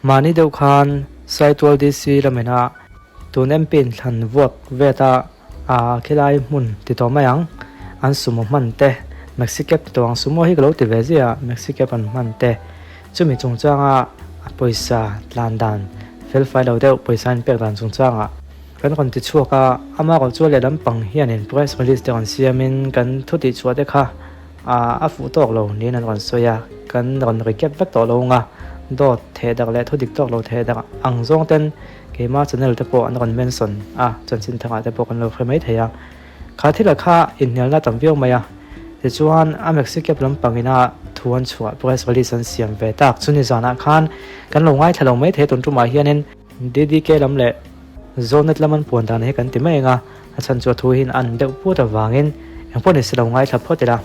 Mahni deuh khan Saitual DC lamina tun MP inthlan vuak veta a khilai hmun ti tawh mai ang, an sumo hman te, Maxi cab ti tawh ang, sumo hi ka lo ti ve ziah a, Maxi cab an hman te, chumi chungchanga a pawisa tlan dan felfai lo deuh pawisa an pek dan chungchangah kan rawn ti chhuak a, ama erawh chu lehlam pang hianin press release te rawn siamin kan thu tih chhuah te kha a fuh tawk lo niin an rawn sawi a, kan rawn recap vek tawh lo ang a, dawt theh dak leh thu dik tawk lo theh dak ang zawng ten keima channel te pawh an rawn mention a, chanchin thangah te pawh kan lo hre mai thei a, kha thil ah kha inhnialna tam viau mai a, tichuan a Maxi Cab lampang ina thu an chhuah press release an siam ve tak chu nizanah khan kan lo ngaithla lo mai thei tun tumah hianin DDK lam leh Zonet lam an puan dan hi kan ti mai ang a, a chhan chu a thu hian an deuh put avangin engpawh ni se lo ngaithla phawt ila.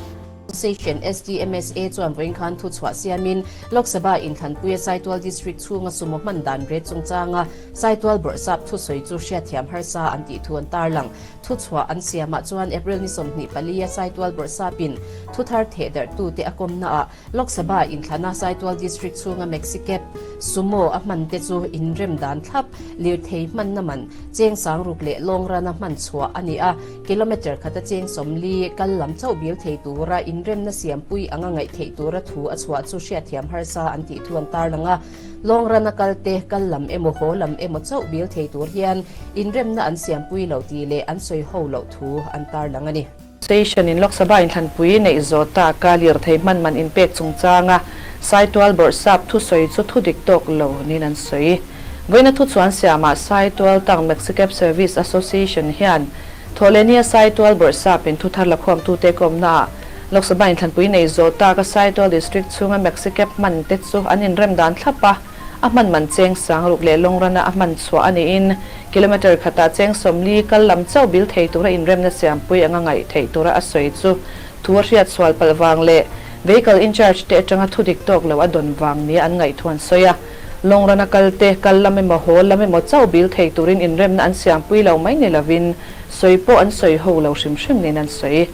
Association, SDMSA, chuan vawiin khan thuchhuah siamin Lok Sabha inthlanpuia Saitual District chhunga sumo hman dan ret chungchanga Saitual Bawrhsap thusawi chu hriatthiam harsa an tih thu an tarlang. Thuchhuah an siamah chuan April ni 24 a Saitual Bawrhsapin thuthar thehdarhtute a kawmnaah Lok Sabha inthlana Saitual District chhunga Maxi Cab, Sumo, a hman te chu inrem dan thlap, lirthei hmanna man, cheng sangruk leh lawng rana hman chhuah a ni a, kilometre khata cheng 40 kal lam chauh bil thei tura inremna siampui anga ngaih theih tura thu a chhuah chu hriatthiam harsa an tih thu an tarlang a. Lawng rana kal te, kal lam emaw haw lam emaw chauh bil thei tur hian inremna an siampui lo tih leh an sawi ho loh thu an tarlang a ni. Station in Lok Sabha inthlanpui neih zawh taka lirthei hman man inpek chungchanga Saitual Bawrhsap thusawi chu thudik tawk lo niin an sawi. Vawiina thuchuan siamah Saitual Tang Maxicab Service Association hian Thawhlehnia Saitual Bawrhsap in thuthar lakhawmtute kawmnaah Lok Sabha inthlanpui neih zawh taka Saitual District chhunga Maxicab hman te chu an inrem dan thlap a, A hman man cheng sangruk leh lawng rana a hman chhuah a niin kilometre khatah cheng 40 kal lam chauh bil thei tura inremna siampui anga ngaih theih tura a sawi chu thu a hriat sual palh vang leh vehicle in-charge te atanga thu dik tawk lo a dawn vang nia an ngaih thu an sawi a. Lawng rana kal te, kal lam emaw haw lam emaw chauh bil thei turin inremna an siampui lo mai ni lovin sawi pawh an sawi ho lo hrim hrim niin an sawi.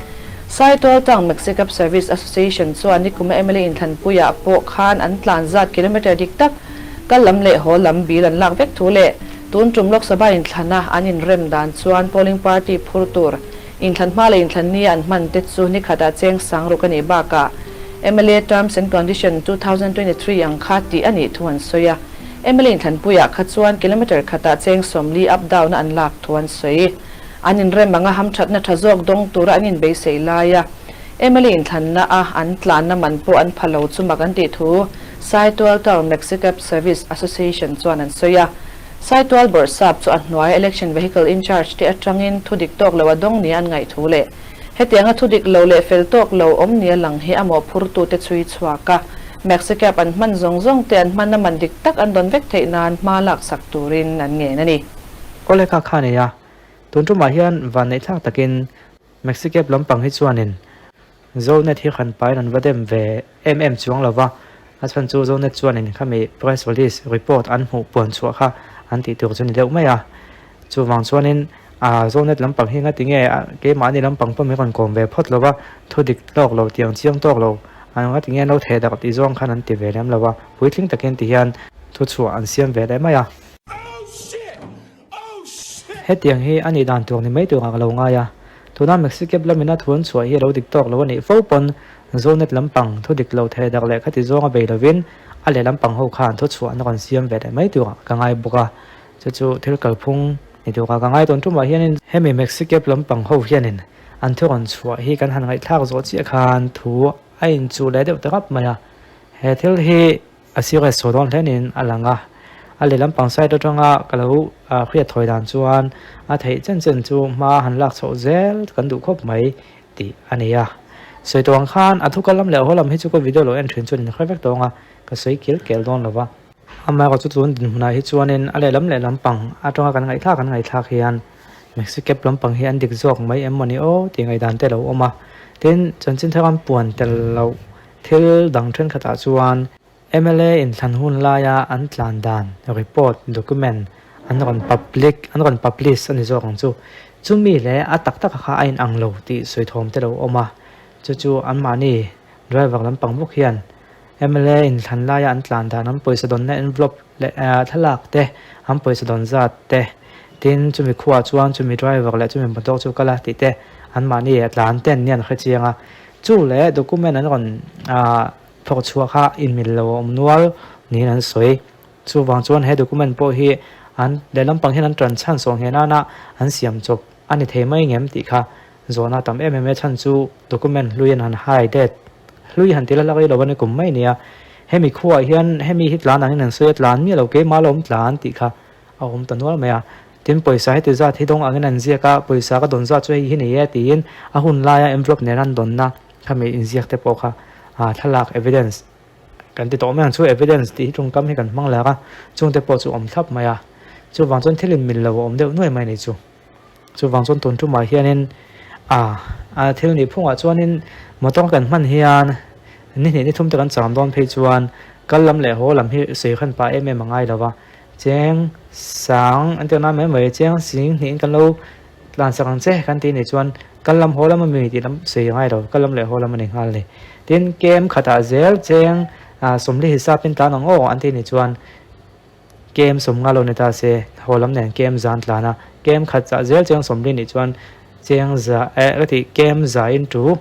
Saitual Town Maxicab Service Association chuan nikuma mla inthlanpuiah pawh khan an tlan zat kilometre dik tak kal lam leh haw lam bil an lak vek thu leh tun tum Lok Sabha inthlana an inrem dan chuan polling party phur tur inthlan hma leh inthlan nia an hman te chu nikhatah cheng sangruk a nih bakah mla Terms and Condition 2023 ang kha tih a nih thu an sawi a. Mla inthlanpuiah kha chuan kilometre khatah cheng 40 up down a an lak thu an sawi. An inrem anga hamthatna tha zawk dawng tura an inbeisei laia mla inthlanna a an tlanna man pawh an pha lo chu mak an tih thu Saitual Town Maxicab Service Association chuan an sawi a. Saitual Bawrhsap chu a hnuaia Election Vehicle in-charge te atangin thu dik tawk lo a dawng nia an ngaih thu leh hetianga thu dik lo leh fel tawk lo awm nia lang hi a mawhphurtute chhui chhuak a, Maxicab an hman zawng zawng te an hmanna man dik tak an dawn vek theih nan hma laksak turin an ngen a ni. Awle kha kha nei a, Tun tumah hian vanneihthlak takin Maxicab lampang hi chuanin Zonet hi han pain an va dem ve em em chuang lo va, a chhan chu Zonet chuanin khami press release report an hmuh puan chhuah kha an tih tur chu ni deuh mai a. Chuvang chuanin Zonet lampang hi ngati nge keimahni lampang pawh min rawn kawm ve phawt lo va, thu dik tawk lo tiang chiang tawk lo ngati nge an lo theh dak tih zawng khan an ti ve lem lo va, puitling takin ti hian thuchhuah an siam ve leh mai a. Hetiang hi a nih dan tur ni mai turah ka lo ngai a, tuna Maxicab lamin a thu an chhuah hi a lo dik tawk lo a nih fo pawn Zonet lampang thu dik lo thei dak leh khati zawnga bei lovin a leh lampang ho khan thu chhuahna rawn siam ve leh mai turah ka ngai bawk a, chu chu thil kalphung ni turah ka ngai tawn tumah hianin hemi Maxicab lampang ho hianin an thu rawn chhuah hi kan han ngaihthlak zawh chiah khan thu a inchuh leh deuh ta ngap mai a, he thil hi A serious chho dawn hlenin a lang a, a lehlam pang side atanga ka lo hriat thawi dan chuan a theih chen chen chu hma han lak chhoh zel kan duh khawp mai tih a ni a. Sawi tawh ang khan a thukal lam leh a haw lam hi chu ka video lo en thin chuan in hre vek tawh ang a, ka sawi kel kel dawn lo va. Amaherawhchu chu tun dinhmunah hi chuanin a lehlam lehlam pang atanga kan ngaihthlak kan ngaihthlak hian Maxicab lampang hi an dik zawk mai em mawni aw tih ngaihdan te a lo awm a. Tin, chanchin thar an puan tel loh Thil dang thenkhatah chuan mla inthlan hun laia an tlan dan report document an rawn public an rawn publish a ni zawk ang chu. Chumi leh a tak taka kha a inang lo tih sawi thawm te lo awm a, chu chu anmahni driver lampang bawk hian Mla inthlan laia an tlan dan an pawisa dawnna envelope leh thlalak te, an pawisa dawn zat te, tin chumi khuaah chuan chumi driver leh chumi motor chu kal a tih te anmahni a tlan te an nia an hre chiang a. Chu leh document an rawn phawrh chhuah kha inmil lo a awm nual niin an sawi. Chuvang chuan he document pawh hi an lehlam pang hian an tan chhan sawh ngheh nana an siam chawp a ni thei mai ngem tih kha zawhna tam em em e. Chhan chu document hlui an han hai det hlui han ti la lak i lo a ni kum mai nia. Hemi khuaah hian hemi hi tlan angin an sawi a, tlan miah lo keimah lo awm tlan tih kha a awm ta nual mai a. Tin pawisa heti zat hi dawng angin an ziak a, pawisa ka dawn zat chu hei hi ni e tiin a hun laia envelope nena an dawnna khami inziak te pawh kha thlalak evidence Kan ti tawh mai ang chu evidence tih hi tawngkam hi kan hmang lak a, chungte pawh chu awm thlap mai a, chuvang chuan thil inmil lo a awm deuh nuai mai a ni chu. Chuvang chuan tun tumah hianin a a thil nih phungah chuanin motor kan hman hian ni hnih ni thum te kan cham dawn phei chuan kal lam leh haw lam hi sawi khan pah em em a ngai lo va, cheng sang an tih nan mai mai cheng sing hnihin kan lo tlan sak ang che kan tih nih chuan Kal lam haw lam a mi tih lam sawi ngai lo, kal lam leh haw lam a ni nghal ni. Tin, kem khatah zel cheng sawmli hisapin tlan ang aw an tih ni chuan kem sawm nga lo ni ta se, haw lam nen kem zan tlan a, kem khat chah zel cheng sawmli nih chuan cheng za eh ka tih kem za in tu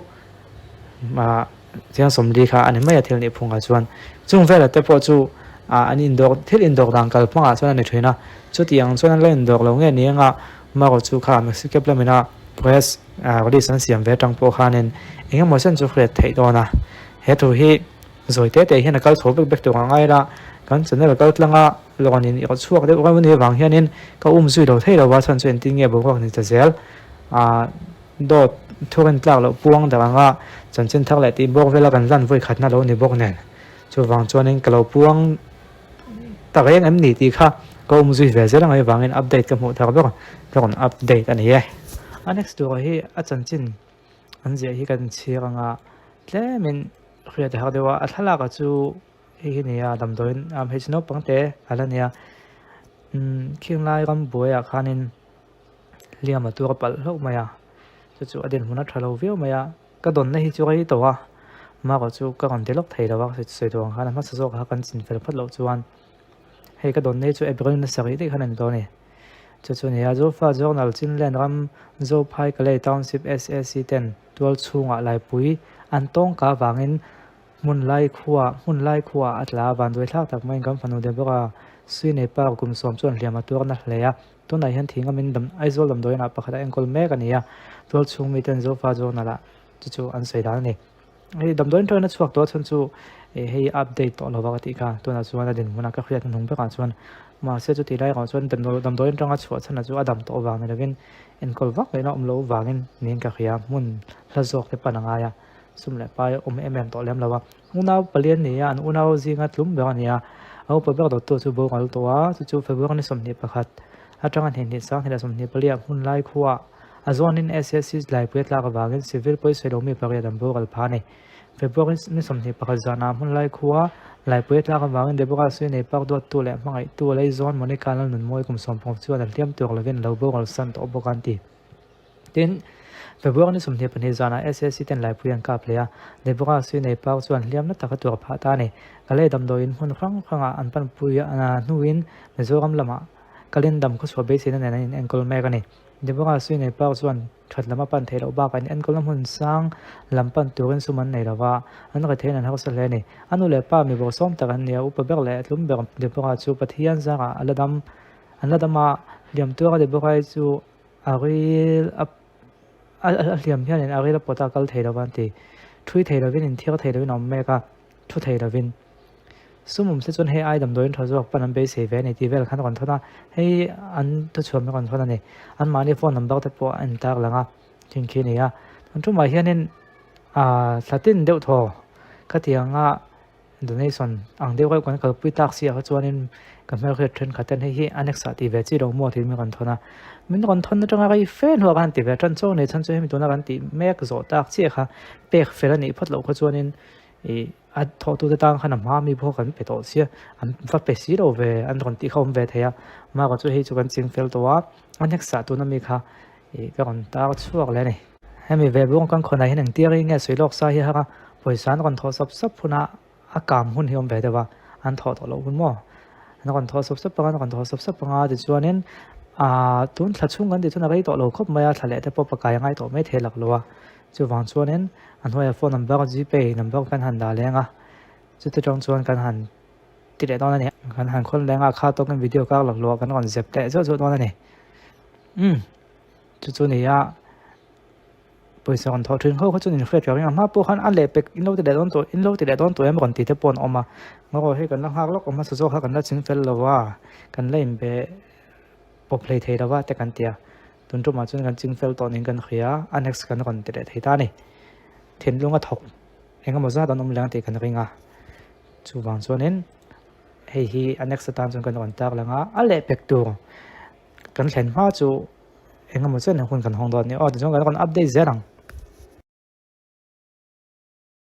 ah Chiang sawmli kha a ni mai a thil nih phungah chuan. Chung velah te pawh chu an indawk thil indawk dan kal hmangah chuan a ni thin a. Chutiang chuan an la indawk lo nge ni anga Maro chu kha Mexicab lamina press release an siam ve atang pawh khanin eng emaw chen chu hriat theih dawn a. He thu hi zawi te te hian a kal chho vek vek tur ang ngai la, kan channel kal tlanga lawnin i chhuak deuh reuh a nih avang hianin ka um zui lo thei lo va chhan chu engtin nge boruak ni ta zel. Dawt thurin tlak loh puang dak anga chanchin thar leh tih bawk vela kan lan vawi khatna lo ni bawk nen. Chuvang chuanin ka lo puang ta reng em ni tih kha ka um zui ve zel ang avangin update ka hmuh thar ber ka rawn update a ni e. A next turah hi a chanchin an ziah hi kan chhir anga tlemin hriat a har deuh a, a thlalakah chu hei hi nia damdawiin hmeichhe naupang te a la nia umm khing lai ram buaiah khanin. Hliam a tur a palh hlauh mai a, chu chu a dinhmun a tha lo viau mai a, ka dawnna hi chu rei tawh a, marawh chu ka rawn ti lawk thei lo a, sawi tur ang khan a hmasa zawk kha kan chin fel phawt loh chuan hei ka dawnna hi chu April ni sarih daih khan a ni dawn a ni. Chu chu a ni a, Zofa Journal Chinland ram Zophai Kalay Township SAC ten tual chhungah laipui an tawngka avangin Hmun lai khua, hmun lai khuaah a tla a, vanduai thlak tak maiin kan fanu Deborah Sui nei pa kum sawm chuan hliam a tuarna hle a. Tunah hian thing awmin dam Aizawl damdawiinah pakhat a enkawl mek a ni a, tual chhung miten Zofa Journal ah chu chu an sawi dan a ni. Hei damdawiin tawina chhuak tawh chhan chu hei update tawh lova ka tih kha, tunah chuan a dinhmunah ka hriat hnung bekah chuan mahse chutih lai erawh chuan damdawiin tanga chhuah chhanah chu a dam tawh vang ni lovin enkawl vak lehna awm loh vangin niin ka hria, hmun hla zawk te pan a ngai a. Sum leh pai awm em em tawh lem lo a, unau palian ni a, an unau zinga tlum ber a ni a, a upa ber dawttu chu bo ngal tawh a, chu chu February ni 21 atanga hnih 22 leh 24 hmun lai khuaah a zawnin SSC laipui a tlak avangin civil pawisa lo mi pariat an boral phah a ni. February ni 21 zanah hmun lai khua laipui a tlak avangin Deborah Sui nei park duattu leh hmangaihtu Leizawn Monica Lalnunmawi kum 16 chuan a hliam tur lovin a lo boral san tawh bawk a an ti. Tin, February ni 22 zanah SAC ten laipui an kap leh a, Deborah Sui nei park chuan hliam na tak a tuar phah ta a ni. Kalay damdawiin hmun hrang hrangah an panpui hnuin Mizoram lamah kalin dam khawchhuah beiseina nen an inenkawl mek a ni. Deborah Sui nei park chuan that lam a pan theih loh bakah inenkawlna hmun sang lam pan turin sum an nei lo va, an retheiin an hausa hle a ni. A nu leh pa mi bawrhsawm tak an ni a, upa ber leh tlum ber Deborah chu Pathian zarah a la dam an la dam a, hliam tuara Deborah-i chu A ril a a hliam hianin a ril a pawt a kal thei lova an ti. Thui thei lovin inthiar thei lovin a awm mek a, thu thei lovin. Sum awm se chuan hei ai damdawiin tha zawk pawn an beisei ve a ni tih vel khan a rawn thawn a, hei an thuchhuam hi a rawn thawn a ni. Anmahni phone number te pawh a intar lang a, thing khi a ni a. Tun tumah hianin ah thla tin deuh thaw khatianga Donation ang deuh reuh kan kalpui tak si ah kha chuanin ka hmelhriat thenkhat ten hei hi annex ah tih ve chi lo maw tiin min rawn thawn a, min rawn thawn atanga rei fe hnuah khan ti ve tan chaw nei chhan chu hemi tuna kan tih mek zawh tak chiah kha pek fel a nih phawt loh kha chuanin ih a thawhtute tan khan a hma mi pawh kan pe tawh sia an va pe si lo ve an rawn tih kha awm ve thei a, mahka chu hei chu kan ching fel tawh a annex ah tuna mi kha ih ka rawn tar chhuak leh a ni. Hemi ve bawng kan khawnah hian engtir hi nge sawi lawk sa hi a har a, pawisa an rawn thawh sap sap hunah. A kam hun hi awm ve deuh a, an thawh tawh loh hun maw? An rawn thawh sawp sawp ang a, an rawn thawh sawp sawp ang a, tichuanin aaa tun thla chhung kan tih chuan a rei tawh lo khawp mai a, thla leh te pawh pakai a ngai tawh mai thei lak lo a. Chuvang chuanin a hnuaiah phone number, Gpay number kan han dah leng a, chuti tang chuan kan han ti leh dawn a ni. Kan han khawn leng a, kha tawkin video kar lak luah kan rawn zep leh zeuh zeuh dawn a ni. Umm chu chu ni a. Pawisa rawn thawh thin ho kha chuan inhriat reng reng a, hma pawh khan a leh pek in lo ti leh dawn tawh in lo ti leh dawn tawh em rawn tih te pawh an awm a, ngaw hei kan la nghak lawk awm hmasa zawk kha kan la ching fel lo a, kan la inbe pawp hlei thei lo a te kan ti a, tun tumah chuan kan ching fel tawh niin kan hria a, a next kan rawn ti leh thei ta a ni. Thinlung a thawk eng emaw zat an awm leng tih kan ring a, chuvang chuanin hei hi a next atan chuan kan rawn tar lang a, a leh pek tur kan thlen hma chu. Engemaw chen hun kan hawng dawn a ni aw tichuan kan rawn update zel ang.